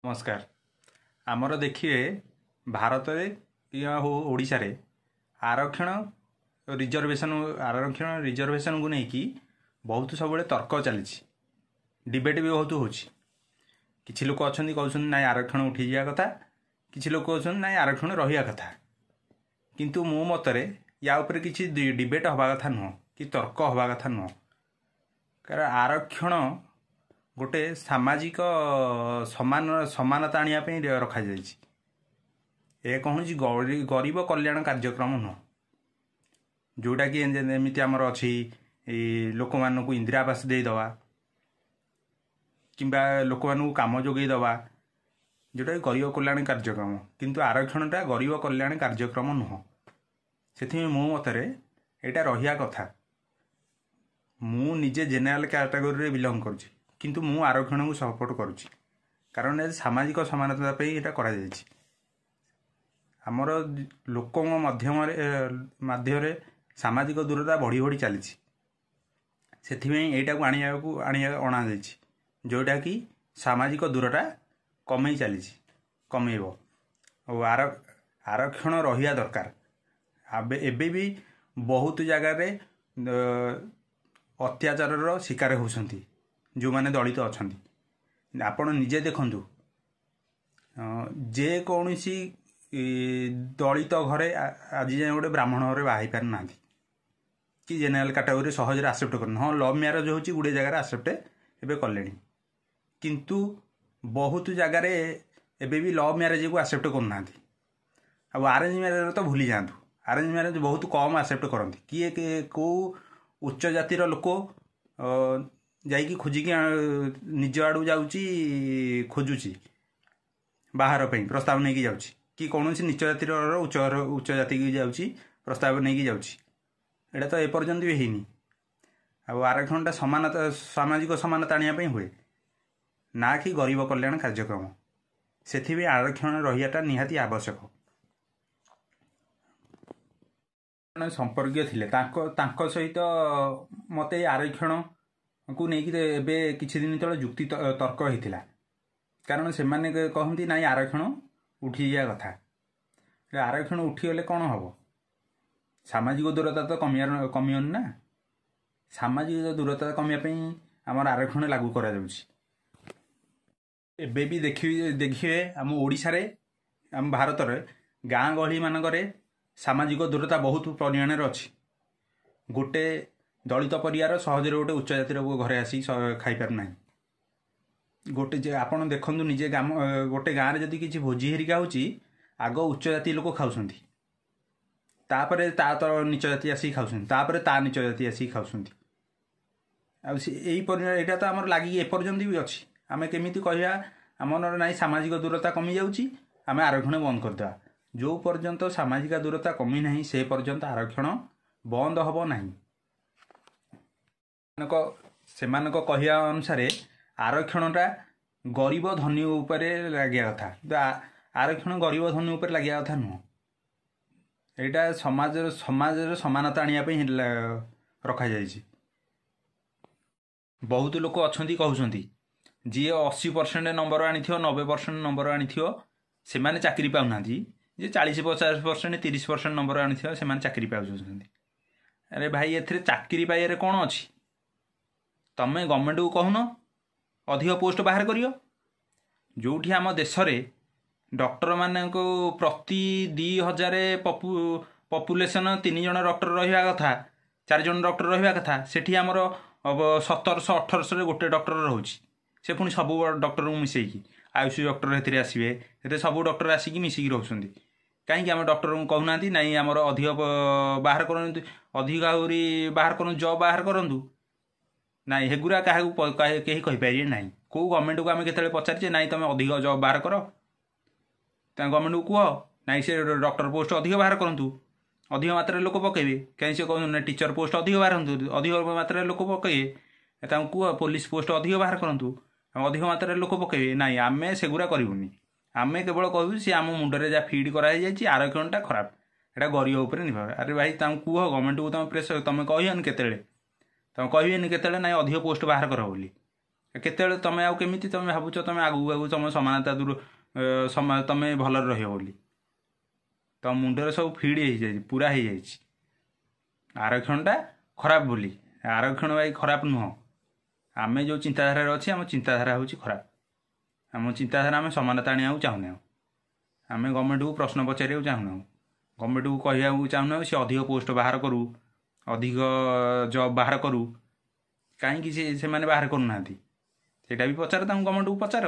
ନମସ୍କାର। ଆମର ଦେଖିବେ, ଭାରତରେ କିମ୍ବା ହଉ ଓଡ଼ିଶାରେ ଆରକ୍ଷଣ ରିଜର୍ଭେସନ୍, ଆରକ୍ଷଣ ରିଜର୍ଭେସନ୍କୁ ନେଇକି ବହୁତ ସବୁବେଳେ ତର୍କ ଚାଲିଛି, ଡିବେଟ୍ ବି ବହୁତ ହେଉଛି। କିଛି ଲୋକ ଅଛନ୍ତି କହୁଛନ୍ତି ନାଇଁ ଆରକ୍ଷଣ ଉଠିଯିବା କଥା, କିଛି ଲୋକ କହୁଛନ୍ତି ନାଇଁ ଆରକ୍ଷଣ ରହିବା କଥା। କିନ୍ତୁ ମୋ ମତରେ ୟା ଉପରେ କିଛି ଡିବେଟ୍ ହେବା କଥା ନୁହଁ କି ତର୍କ ହେବା କଥା ନୁହଁ। କାରଣ ଆରକ୍ଷଣ ଗୋଟେ ସାମାଜିକ ସମାନତା ଆଣିବା ପାଇଁ ରଖାଯାଇଛି। ଏ କୌଣସି ଗରିବ କଲ୍ୟାଣ କାର୍ଯ୍ୟକ୍ରମ ନୁହଁ, ଯେଉଁଟାକି ଏମିତି ଆମର ଅଛି ଲୋକମାନଙ୍କୁ ଇନ୍ଦିରା ଆବାସ ଦେଇଦେବା କିମ୍ବା ଲୋକମାନଙ୍କୁ କାମ ଯୋଗାଇ ଦେବା, ଯେଉଁଟାକି ଗରିବ କଲ୍ୟାଣ କାର୍ଯ୍ୟକ୍ରମ। କିନ୍ତୁ ଆରକ୍ଷଣଟା ଗରିବ କଲ୍ୟାଣ କାର୍ଯ୍ୟକ୍ରମ ନୁହଁ। ସେଥିପାଇଁ ମୋ ମତରେ ଏଇଟା ରହିବା କଥା। ମୁଁ ନିଜେ ଜେନେରାଲ କ୍ୟାଟାଗୋରୀରେ ବିଲଙ୍ଗ କରୁଛି, କିନ୍ତୁ ମୁଁ ଆରକ୍ଷଣକୁ ସପୋର୍ଟ କରୁଛି, କାରଣ ଏ ସାମାଜିକ ସମାନତା ପାଇଁ ଏଇଟା କରାଯାଇଛି। ଆମର ଲୋକଙ୍କ ମାଧ୍ୟମରେ ସାମାଜିକ ଦୂରତା ବଢ଼ି ବଢ଼ି ଚାଲିଛି। ସେଥିପାଇଁ ଏଇଟାକୁ ଆଣିବାକୁ ଅଣାଯାଇଛି, ଯେଉଁଟାକି ସାମାଜିକ ଦୂରତା କମେଇ ଚାଲିଛି, କମେଇବ। ଆଉ ଆରକ୍ଷଣ ରହିବା ଦରକାର। ଏବେ ବି ବହୁତ ଜାଗାରେ ଅତ୍ୟାଚାରର ଶିକାର ହେଉଛନ୍ତି ଯେଉଁମାନେ ଦଳିତ ଅଛନ୍ତି। ଆପଣ ନିଜେ ଦେଖନ୍ତୁ, ଯେକୌଣସି ଦଳିତ ଘରେ ଆଜି ଯାଏଁ ଗୋଟେ ବ୍ରାହ୍ମଣ ଘରେ ବାହା ହେଇପାରୁନାହାନ୍ତି କି ଜେନେରାଲ କାଟାଗୋରୀ ସହଜରେ ଆକ୍ସେପ୍ଟ କରୁନି। ହଁ, ଲଭ୍ ମ୍ୟାରେଜ୍ ହେଉଛି, ଗୁଡ଼ିଏ ଜାଗାରେ ଆକ୍ସେପ୍ଟ ଏବେ କଲେଣି, କିନ୍ତୁ ବହୁତ ଜାଗାରେ ଏବେ ବି ଲଭ୍ ମ୍ୟାରେଜକୁ ଆକ୍ସେପ୍ଟ କରୁନାହାନ୍ତି। ଆଉ ଆରେଞ୍ଜ ମ୍ୟାରେଜ୍ ତ ଭୁଲି ଯାଆନ୍ତୁ। ଆରେଞ୍ଜ ମ୍ୟାରେଜ୍ ବହୁତ କମ୍ ଆକ୍ସେପ୍ଟ କରନ୍ତି। କିଏ କେଉଁ ଉଚ୍ଚ ଜାତିର ଲୋକ ଯାଇକି ଖୋଜିକି ନିଜ ଆଡ଼ୁ ଯାଉଛି, ଖୋଜୁଛି ବାହାର ପାଇଁ ପ୍ରସ୍ତାବ ନେଇକି ଯାଉଛି, କି କୌଣସି ନୀଚ ଜାତିର ଉଚ୍ଚ ଜାତିକି ଯାଉଛି, ପ୍ରସ୍ତାବ ନେଇକି ଯାଉଛି। ଏଇଟା ତ ଏପର୍ଯ୍ୟନ୍ତ ବି ହେଇନି। ଆଉ ଆରକ୍ଷଣଟା ସମାନତା, ସାମାଜିକ ସମାନତା ଆଣିବା ପାଇଁ ହୁଏ, ନା କି ଗରିବ କଲ୍ୟାଣ କାର୍ଯ୍ୟକ୍ରମ। ସେଥିପାଇଁ ଆରକ୍ଷଣ ରହିବାଟା ନିହାତି ଆବଶ୍ୟକ। ଜଣେ ସମ୍ପର୍କୀୟ ଥିଲେ, ତାଙ୍କ ସହିତ ମୋତେ ଆରକ୍ଷଣକୁ ନେଇକି ଏବେ କିଛି ଦିନ ତଳେ ଯୁକ୍ତି ତର୍କ ହେଇଥିଲା। କାରଣ ସେମାନେ କହନ୍ତି ନାଇଁ ଆରକ୍ଷଣ ଉଠିଯିବା କଥା। ଆରକ୍ଷଣ ଉଠିଗଲେ କ'ଣ ହେବ? ସାମାଜିକ ଦୂରତା ତ କମିବନି ନା। ସାମାଜିକ ଦୂରତା କମିବା ପାଇଁ ଆମର ଆରକ୍ଷଣ ଲାଗୁ କରାଯାଉଛି। ଏବେ ବି ଦେଖିବେ, ଆମ ଓଡ଼ିଶାରେ, ଆମ ଭାରତରେ ଗାଁ ଗହଳିମାନଙ୍କରେ ସାମାଜିକ ଦୂରତା ବହୁତ ପରିମାଣରେ ଅଛି। ଗୋଟେ ଦଳିତ ପରିବାର ସହଜରେ ଗୋଟେ ଉଚ୍ଚ ଜାତିର ଘରେ ଆସି ଖାଇପାରୁନାହିଁ। ଗୋଟେ ଯେ ଆପଣ ଦେଖନ୍ତୁ ନିଜେ, ଗୋଟେ ଗାଁରେ ଯଦି କିଛି ଭୋଜି ହେରିକା ହେଉଛି, ଆଗ ଉଚ୍ଚ ଜାତି ଲୋକ ଖାଉଛନ୍ତି, ତାପରେ ତା ତଳ ନୀଚ ଜାତି ଆସିକି ଖାଉଛନ୍ତି, ତାପରେ ତା ନୀଚ ଜାତି ଆସିକି ଖାଉଛନ୍ତି। ଆଉ ସେ ଏଇ ପରିମାଣ ଏଇଟା ତ ଆମର ଲାଗିକି ଏପର୍ଯ୍ୟନ୍ତ ବି ଅଛି। ଆମେ କେମିତି କହିବା ଆମର ନାଇଁ ସାମାଜିକ ଦୂରତା କମିଯାଉଛି, ଆମେ ଆରକ୍ଷଣ ବନ୍ଦ କରିଦେବା? ଯେଉଁ ପର୍ଯ୍ୟନ୍ତ ସାମାଜିକ ଦୂରତା କମି ନାହିଁ, ସେ ପର୍ଯ୍ୟନ୍ତ ଆରକ୍ଷଣ ବନ୍ଦ ହେବ ନାହିଁ। ସେମାନଙ୍କ କହିବା ଅନୁସାରେ ଆରକ୍ଷଣଟା ଗରିବ ଧନୀ ଉପରେ ଲାଗିବା କଥା, କିନ୍ତୁ ଆରକ୍ଷଣ ଗରିବ ଧନୀ ଉପରେ ଲାଗିବା କଥା ନୁହଁ। ଏଇଟା ସମାଜର ସମାନତା ଆଣିବା ପାଇଁ ରଖାଯାଇଛି। ବହୁତ ଲୋକ ଅଛନ୍ତି କହୁଛନ୍ତି ଯିଏ 80% ନମ୍ବର ଆଣିଥିବ, 90% ନମ୍ବର ଆଣିଥିବ, ସେମାନେ ଚାକିରି ପାଉନାହାନ୍ତି, ଯେ 40 50%, 30% ନମ୍ବର ଆଣିଥିବ, ସେମାନେ ଚାକିରି ପାଉଛନ୍ତି। ଆରେ ଭାଇ, ଏଥିରେ ଚାକିରି ପାଇବାରେ କ'ଣ ଅଛି? ତମେ ଗଭର୍ଣ୍ଣମେଣ୍ଟକୁ କହୁନ ଅଧିକ ପୋଷ୍ଟ ବାହାର କରିବ। ଯେଉଁଠି ଆମ ଦେଶରେ ଡକ୍ଟରମାନଙ୍କୁ ପ୍ରତି 2000 ପପୁଲେସନ୍ 3 ଜଣ ଡକ୍ଟର ରହିବା କଥା, 4 ଜଣ ଡକ୍ଟର ରହିବା କଥା, ସେଠି ଆମର 1700 1800ରେ ଗୋଟେ ଡକ୍ଟର ରହୁଛି। ସେ ପୁଣି ସବୁ ଡକ୍ଟରଙ୍କୁ ମିଶେଇକି, ଆୟୁଷ ଡକ୍ଟର ସେଥିରେ ଆସିବେ, ସେଥିରେ ସବୁ ଡକ୍ଟର ଆସିକି ମିଶିକି ରହୁଛନ୍ତି। କାହିଁକି ଆମେ ଡକ୍ଟରଙ୍କୁ କହୁନାହାନ୍ତି ନାଇଁ ଆମର ଅଧିକ ବାହାର କରନ୍ତୁ, ଅଧିକ ଆହୁରି ବାହାର କରନ୍ତୁ, ଜବ୍ ବାହାର କରନ୍ତୁ? ନାଇଁ, ହେଗୁରା କାହାକୁ କେହି କହିପାରିବେ ନାହିଁ। କେଉଁ ଗଭର୍ଣ୍ଣମେଣ୍ଟକୁ ଆମେ କେତେବେଳେ ପଚାରିଛେ ନାଇଁ ତୁମେ ଅଧିକ ଜବ୍ ବାହାର କର? ତାଙ୍କ ଗଭର୍ଣ୍ଣମେଣ୍ଟକୁ କୁହ ନାଇଁ ସେ ଡକ୍ଟର ପୋଷ୍ଟ ଅଧିକ ବାହାର କରନ୍ତୁ, ଅଧିକ ମାତ୍ରାରେ ଲୋକ ପକାଇବେ। କାହିଁ ସେ କହୁଛନ୍ତି ନା ଟିଚର ପୋଷ୍ଟ ଅଧିକ ବାହାରନ୍ତୁ, ଅଧିକ ମାତ୍ରାରେ ଲୋକ ପକାଇବେ। ତାଙ୍କୁ କୁହ ପୋଲିସ ପୋଷ୍ଟ ଅଧିକ ବାହାର କରନ୍ତୁ, ଅଧିକ ମାତ୍ରାରେ ଲୋକ ପକାଇବେ। ନାଇଁ, ଆମେ ସେଗୁଡ଼ା କରିବୁନି। ଆମେ କେବଳ କହିବୁ ସେ ଆମ ମୁଣ୍ଡରେ ଯାହା ଫିଡ଼ କରାହେଇଯାଇଛି ଆରକ୍ଷଣଟା ଖରାପ, ଏଇଟା ଗରିବ ଉପରେ ନିର୍ଭର। ଆରେ ଭାଇ, ତାଙ୍କୁ କୁହ ଗଭର୍ଣ୍ଣମେଣ୍ଟକୁ, ତୁମେ ପ୍ରେସର, ତୁମେ କହିବନି କେତେବେଳେ, ତୁମେ କହିବେନି କେତେବେଳେ ନାଇଁ ଅଧିକ ପୋଷ୍ଟ ବାହାର କର ବୋଲି। କେତେବେଳେ ତମେ ଆଉ କେମିତି ତମେ ଭାବୁଛ ତମେ ଆଗକୁ ଆଗକୁ ତମ ସମାନତା ଦୂର ତମେ ଭଲରେ ରହିବ ବୋଲି? ତମ ମୁଣ୍ଡରେ ସବୁ ଫିଡ଼ ହେଇଯାଇଛି, ପୁରା ହେଇଯାଇଛି ଆରକ୍ଷଣଟା ଖରାପ ବୋଲି। ଆରକ୍ଷଣ ଭାଇ ଖରାପ ନୁହଁ, ଆମେ ଯେଉଁ ଚିନ୍ତାଧାରାରେ ଅଛି, ଆମ ଚିନ୍ତାଧାରା ହେଉଛି ଖରାପ। ଆମ ଚିନ୍ତାଧାରା, ଆମେ ସମାନତା ଆଣିବାକୁ ଚାହୁଁନାହୁଁ, ଆମେ ଗଭର୍ଣ୍ଣମେଣ୍ଟକୁ ପ୍ରଶ୍ନ ପଚାରିବାକୁ ଚାହୁଁନାହୁଁ, ଗଭର୍ଣ୍ଣମେଣ୍ଟକୁ କହିବାକୁ ଚାହୁଁନାହୁଁ ସେ ଅଧିକ ପୋଷ୍ଟ ବାହାର କରୁ, ଅଧିକ ଜବ୍ ବାହାର କରୁ। କାହିଁକି ସେ ସେମାନେ ବାହାର କରୁନାହାନ୍ତି, ସେଇଟା ବି ପଚାର ତାଙ୍କୁ, ଗଭର୍ଣ୍ଣମେଣ୍ଟକୁ ପଚାର।